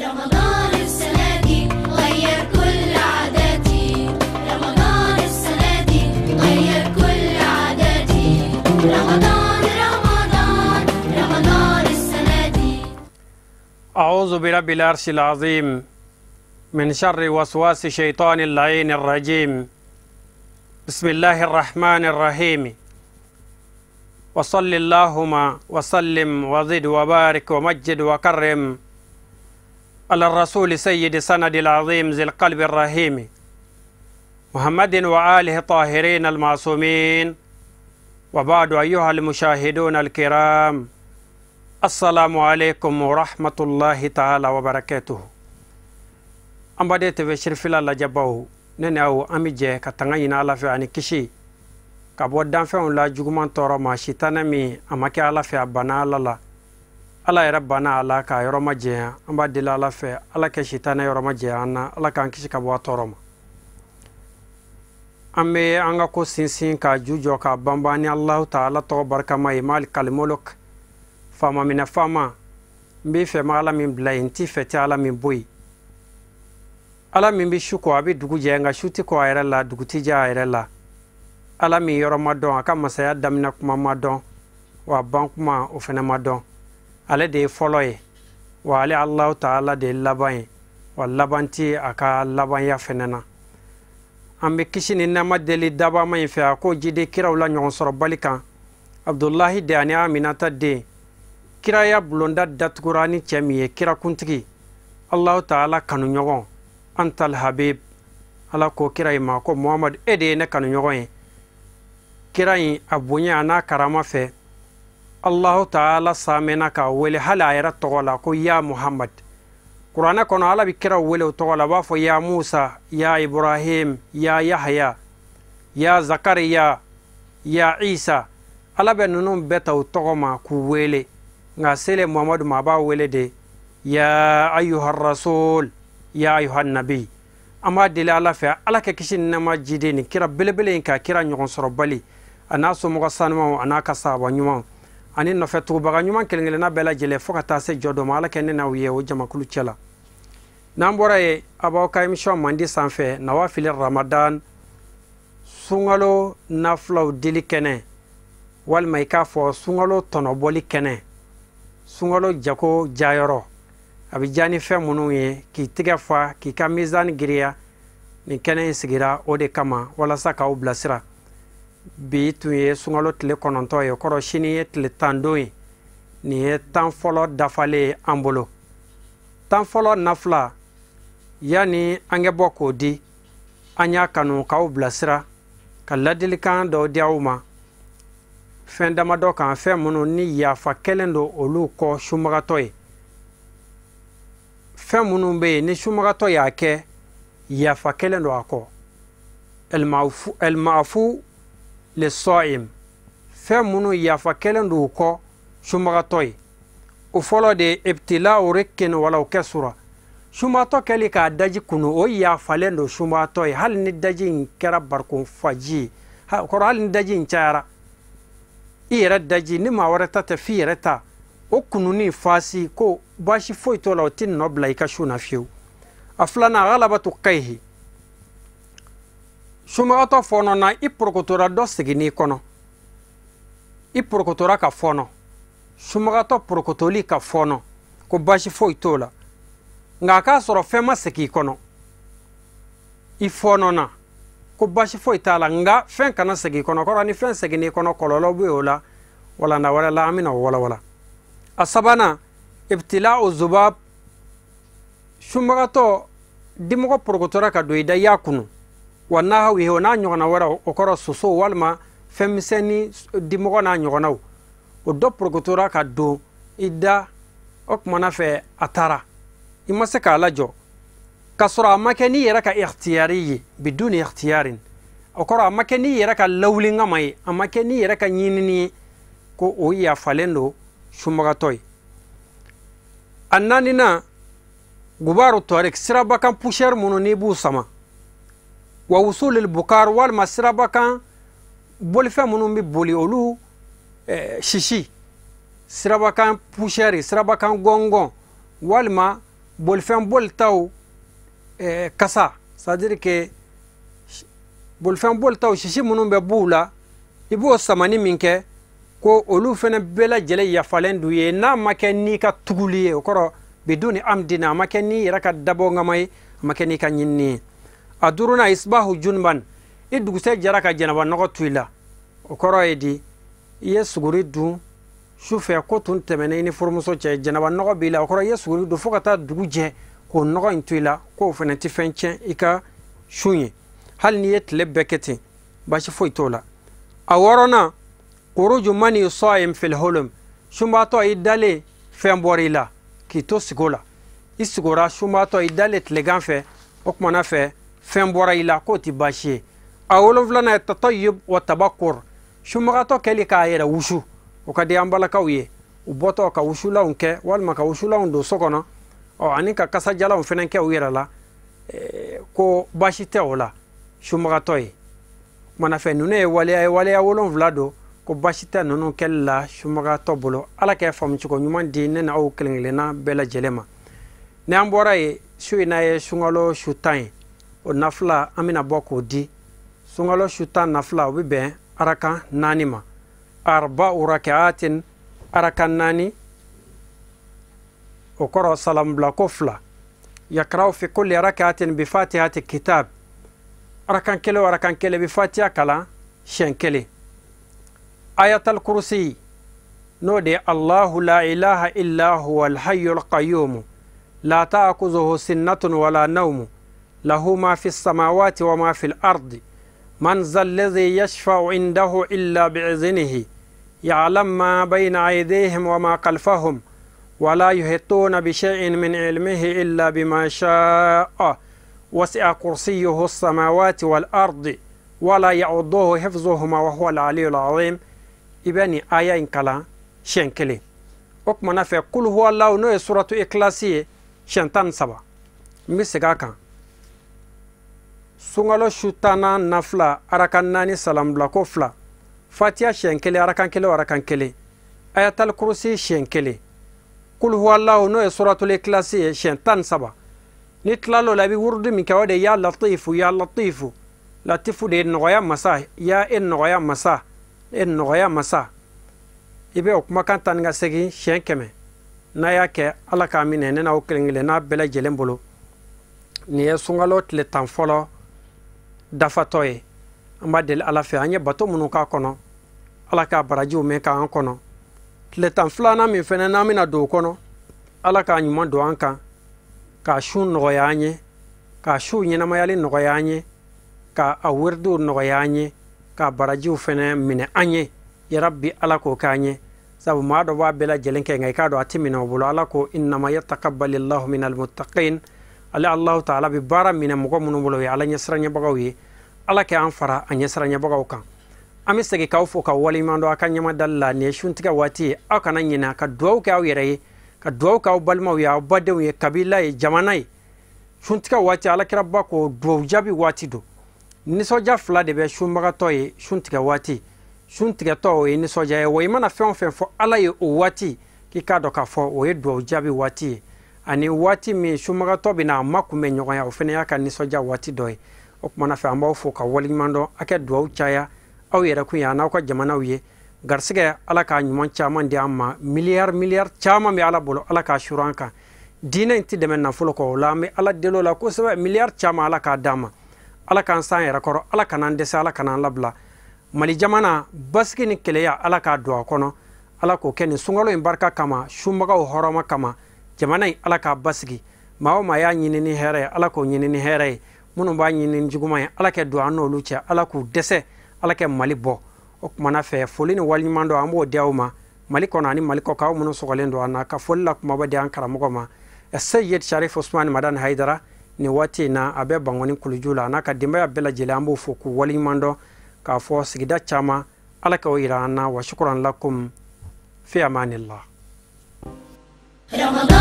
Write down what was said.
رمضان السنة دي غير كل عاداتي، رمضان السنة دي غير كل عاداتي، رمضان رمضان رمضان السنة دي. أعوذ برب العرش العظيم من شر وسواس شيطان اللعين الرجيم. بسم الله الرحمن الرحيم. وصل اللهم وسلم وزد وبارك ومجد وكرم على الرسول سيد سند العظيم ذي القلب الرحيم محمد وآله الطاهرين المعصومين. وبعد، أيها المشاهدون الكرام، السلام عليكم ورحمة الله تعالى وبركاته. An baden TV Sirifila lajɛbaw, ne ni aw an bɛ jɛ ka tanga ɲini Ala fɛ ani kisi ka bɔ danfɛnw la juguman tɔɔrɔ ma, sitanɛ min a ma kɛ Ala fɛ, a banna Ala la, Ala yɛrɛ banna a la k'a yɔrɔ ma jɛya. An b'a deli Ala fɛ, Ala kɛ sitanɛ yɔrɔ ma jɛya an na, Ala k'an kisi ka bɔ a tɔɔrɔ ma. An bɛ an ka ko sinsin k'a ju jɔ k'a banban ni Alahu taala tɔgɔ barikama ye, Malikal Muluk, faama minɛ faama. N b'i fɛ ma Ala min bila yen, n t'i fɛ tɛ Ala min bɔ yen. Ala min bɛ su kɔ a bɛ dugu jɛ, nka su tɛ kɔ a yɛrɛ la, dugu tɛ jɛ a yɛrɛ la. Ala min yɔrɔ ma dɔn, a ka masaya daminɛ kuma ma dɔn, wa ban kuma o fana ma dɔn. Ale de ye fɔlɔ ye, wa ale Alahu taala de ye laban ye, wa laban tɛ a ka labanya fana na. An bɛ kisi ni nɛɛma deli dabama in fɛ, a k'o jiden kiraw la ɲɔgɔn sɔrɔbali kan, Abudulahi den ani Aminata den, kiraya bulonda datugura ni cɛ min ye, kirakuntigi, Alahu taala kanuɲɔgɔn, Antal Habib. Ala ko kira in ma ko Muhamadu, e de ye ne kanuɲɔgɔn ye. Kira in a bonya a n'a karama fɛ, Alahu taala saamɛna k'a wele hali a yɛrɛ tɔgɔ la ko ya Muhamad. Kuranɛ kɔnɔ Ala bɛ kiraw wele o tɔgɔ la, a b'a fɔ ya Musa, ya Ibrahim, ya Yahya, ya Zakariya, ya Isa. Ala bɛ ninnu bɛɛ ta u tɔgɔ ma k'u wele, nka sele Muhamadu ma a b'a wele de ya ayuha rasul, ya ayuha nabi. An b'a deli Ala fɛ, Ala kɛ kisi ni nɛɛma jiden nin kira belebele in ka kira ɲɔgɔn sɔrɔbali, a n'a somɔgɔ sanumanw, a n'a ka sahaba ɲumanw, ani nɔfɛ tugubaga ɲuman kelen kelenna bɛɛ lajɛlen fo ka taa se jɔ dɔ ma. Ala kɛ ne n'aw ye o jamakulu cɛ la. N'an bɔra yen, a b'aw ka émission mandi sanfɛ, Nawafili Ramadan, sunkalo nafilaw dili kɛnɛ, walima i k'a fɔ sunkalo tɔnɔbɔli kɛnɛ, sunkalo jago jayɔrɔ. A bɛ diya ni fɛn minnu ye k'i tɛgɛ fa, k'i ka mizani giriya. Nin kɛnɛ in sigira o de kama walasa k'aw bilasira. Bi tun ye sunkalo tile 9 ye, kɔrɔ sini ye tile 10 don ye. Nin ye 10 fɔlɔ dafalen ye an bolo. 10 fɔlɔ nafila, yanni an kɛ bɔ k'o di, an y'a kanu k'aw bilasira ka ladilikan dɔw di aw ma fɛn damadɔ kan, fɛn minnu ni yafa kɛlen don olu kɔ sunbagatɔ ye. Fɛn minnu bɛ yen ni sunbagatɔ y'a kɛ, yafa kɛlen don a kɔ. El-maafu le sɔim, fɛn minnu yafa kɛlen don u kɔ sunbagatɔ ye. O fɔlɔ de ye ibtila'u rikin walaw kasura. Sunbagatɔ kɛli k'a daji kunu, o yafalen don sunbagatɔ ye, hali ni daji in kɛra barikon faji ye, kɔrɔ hali ni daji in cayara. I yɛrɛ daji ni maa wɛrɛ ta tɛ, f'i yɛrɛ ta, o kununi fasi ko baasi foyi t'o la, o tɛ nɔ bila i ka su na fiyewu. A filanan, galabatu kayihi, sunbagatɔ fɔɔnɔ na, i porokotora dɔ seginn'i kɔnɔ, i porokotora ka fɔɔnɔ, sunbagatɔ porokotoli ka fɔɔnɔ, ko baasi foyi t'o la, nka a k'a sɔrɔ fɛn ma segin i kɔnɔ, i fɔɔnɔ na, ko baasi foyi t'a la, nka fɛn kana segin i kɔnɔ. Kɔrɔ ni fɛn seginn'i kɔnɔ, kɔlɔlɔ bɛ o la, walanda wɛrɛ la an bɛna o walawala. A sabanan, ibtila'u zubab, sunbagatɔ dimɔgɔ porokotora ka don i da, i y'a kunu, wa nahawihi, o n'a ɲɔgɔnna wɛrɛw, o kɔrɔ soso walima fɛn misɛnnin dimɔgɔ n'a ɲɔgɔnnaw, o dɔ porokotora ka don i da, o kumana fɛ a taara, i ma se k'a lajɔ, k'a sɔrɔ a ma kɛ n'i yɛrɛ ka ikhtiyari ye, biduni ikhtiyarin, o kɔrɔ a ma kɛ n'i yɛrɛ ka lawuli ŋama ye, a ma kɛ n'i yɛrɛ ka ɲinini ye, ko o yafalen don sunbagatɔ ye. A naaninan, gubaru tɔrik, sirabakan poussière minnu n'i b'u sama, wa wusulil bukar, walima sirabakan bolifɛn minnu bɛ boli olu sisi, sirabakan poussière, sirabakan gɔngɔn, walima Bolifɛn bolitaw kasa, c'est à dire que bolifɛn bolitaw sisi minnu bɛ b'u la, i b'o samani min kɛ, ko olu fana bɛɛ lajɛlen yafalen d'u ye, n'a ma kɛ n'i ka tuguli ye. O kɔrɔ biduni amdina, a ma kɛ n'i yɛrɛ ka dabɔ ŋama ye, a ma kɛ n'i ka ɲinini ye. A duurunan, isbahu junban, i dugusɛ jara ka jɛnɛba nɔgɔ to i la. O kɔrɔ ye di, i ye suguri dun su fɛ, ko tun tɛmɛna i ni furumuso cɛ, jɛnɛba nɔgɔ b'i la. O kɔrɔ i ye suguri dun fo ka taa dugu jɛ k'o nɔgɔ in to i la, k'o fana tɛ fɛn tiɲɛ i ka sun ye. Hali n'i ye tile bɛɛ kɛ ten, baasi foyi t'o la. A wɔɔrɔnan, kuruju mani sa'im fil hulum, sunbaatɔ i dalen fɛn bɔra i la k'i to sigo la, i sigora sunbaatɔ i dalen tilegan fɛ, o kumana fɛ fɛn bɔra i la, k'o tɛ baasi ye. A wolonfilanan ye tatayyub wa tabakur, sunbagatɔ kɛli k'a yɛrɛ wusu, o ka di an balakaw ye, u bɔtɔ ka wusulanw kɛ walima ka wusulanw don so kɔnɔ, ɔ ani ka kasajalanw fana kɛ u yɛrɛ la, ko baasi tɛ o la sunbagatɔ ye. Kumana fɛ ninnu ye waleya ye, waleya 7 don, ko baasi tɛ ninnu kɛli la sunbagatɔ bolo. Ala kɛ faamucogo ɲuman di ne n'aw kelen kelenna bɛɛ lajɛlen ma. Ni an bɔra yen, su in n'a ye sunkalo su 10 ye, o nafila an bɛna bɔ k'o di. Sunkalo su 10 nafila, o bɛ bɛn arakan 4 ma, arba'u rak'atin, arakan 4, o kɔrɔ salamubila ko 2. Yakraw fi kulli rak'atin bi fatihati kitab, arakan kelen o arakan kelen bi fatiha kalan siɲɛ kelen. Ayatal kursi, n'o de ye Allahu la ilaha illa huwa al-hayyul qayyum la ta'khudhuhu sinnatun wala nawm lahu ma fi samawati wa ma fi al-ardi man zal ladhi yashfa'u indahu illa bi'iznihi ya'lam ma bayna aydihim wa ma khalfahum wala yuhituna bi shay'in min ilmihi illa bima sha'a wasi'a kursiyyuhu as-samawati wal ardi wala ya'uduhu hifzuhuma wa huwa al-'aliyyul 'azim. I bɛ nin aya in kalan siɲɛ kelen. O kumana fɛ kul huwa Allahu, n'o ye suratu ikhlasi ye, siɲɛ 13. N bɛ segin a kan. Sunkalo su 10nan nafila, arakan 4 salamubila ko 2, fatiha siɲɛ kelen, arakan kelen o arakan kelen, ayatal kurusi siɲɛ kelen, kul huwa Allahu n'o ye suratul ikhlasi ye, siɲɛ 13. Ni tilal'o la, i bɛ wurudi min kɛ, o de ye ya latifu ya latifu. Latifu de ye nɔgɔya masa, ya e nɔgɔya masa, e nɔgɔya masa. I bɛ o kumakan ta ni ka segin siɲɛ 100. N'a y'a kɛ, Ala k'a minɛ ne n'aw kelen kelen n'a bɛɛ lajɛlen bolo. Nin ye sunkalo tile 10 fɔlɔ dafatɔ ye. An b'a deli Ala fɛ, an ye bato minnu k'a kɔnɔ, Ala k'a barajiw mɛn k'an kɔnɔ. Tile 12nan min fɛnɛ n'an bɛna don o kɔnɔ, Ala k'a ɲuman don an kan, k'a su nɔgɔya an ye, k'a su ɲɛnamayali nɔgɔya an ye, k'a a wiridiw nɔgɔya an ye, k'a barajiw fɛnɛ minɛ an ye. Yarabi, Ala k'o k'an ye. Sabu maa dɔ b'a bɛɛ lajɛlen kɛ, nka i k'a dɔn a ti minɛ o bolo. Ala ko innama yataqabbalillahu minal muttaqin, ale Allahu ta'ala bɛ baara minɛ mɔgɔ minnu bolo, o ye Ala ɲɛsiranɲɛbagaw ye. Ala kɛ an fara a ɲɛsiranɲɛbagaw kan. An bɛ segin k'aw fo ka waleɲuman dɔn a ka ɲɛmadali la. Nin ye suntigɛ waati ye, aw kana ɲinɛ ka dugawu kɛ aw yɛrɛ ye, ka dugawu kɛ aw balimaw ye, aw badenw ye, kabila ye, jamana ye. Suntigɛ waati, Alakiraba ko dugawu jaabi waati don. Nisɔndiya 2 de bɛ sunbagatɔ ye suntigɛ waati. Suntigɛtɔ, o ye nisɔndiya ye, wa i mana fɛn o fɛn fɔ Ala ye o waati, k'i k'a dɔn k'a fɔ o ye dugawu jaabi waati ye. Ani waati min sunbagatɔ bɛ na a ma kunbɛn ɲɔgɔnya, o fana y'a ka nisɔndiya waati dɔ ye. O kumana fɛ, an b'aw fo ka waleɲuman dɔn. A kɛ dugawu caya aw yɛrɛ kun ye a n'aw ka jamanaw ye. Garisigɛ, Ala k'a ɲuman caman di an ma. Miliyari miliyari caman bɛ Ala bolo, Ala k'a suru an kan. Diinɛ in tɛ dɛmɛ nafolo kɔ, o la an bɛ Ala deli o la kosɛbɛ. Miliyari caman, Ala k'a d'an ma. Ala k'an san yɛrɛ kɔrɔ, Ala kan'an dɛsɛ, Ala kan'an labila. Mali jamana basigi ni kɛlɛya, Ala k'a don a kɔnɔ. Ala k'o kɛ nin sunkalo in barika kama, sunbagaw hɔrɔma kama. Jamana in, Ala k'a basigi. Maa o maa y'a ɲini ni hɛrɛ ye, Ala k'o ɲini ni hɛrɛ ye. Minnu b'a ɲini ni juguman ye, Ala kɛ don an n'olu cɛ, Ala k'u dɛsɛ, Ala kɛ Mali bɔ. O kumana fɛ, foli ni waleɲuman dɔn an b'o di aw ma Mali kɔnɔ ani Mali kɔ kan, aw minnu sɔgɔlen don an na. Ka foli la kumaba di an karamɔgɔ ma, Seyid Sharif Usman Madani Haidara. Nin waati in na, a bɛ Bangoni kuluju la, a n'a ka denbaya bɛɛ lajɛlen, an b'o fo k'u waleɲuman dɔn, k'a fɔ sigida caman, Ala k'o yira an na. Wa shukran lakum fi amanillah. Ramadan.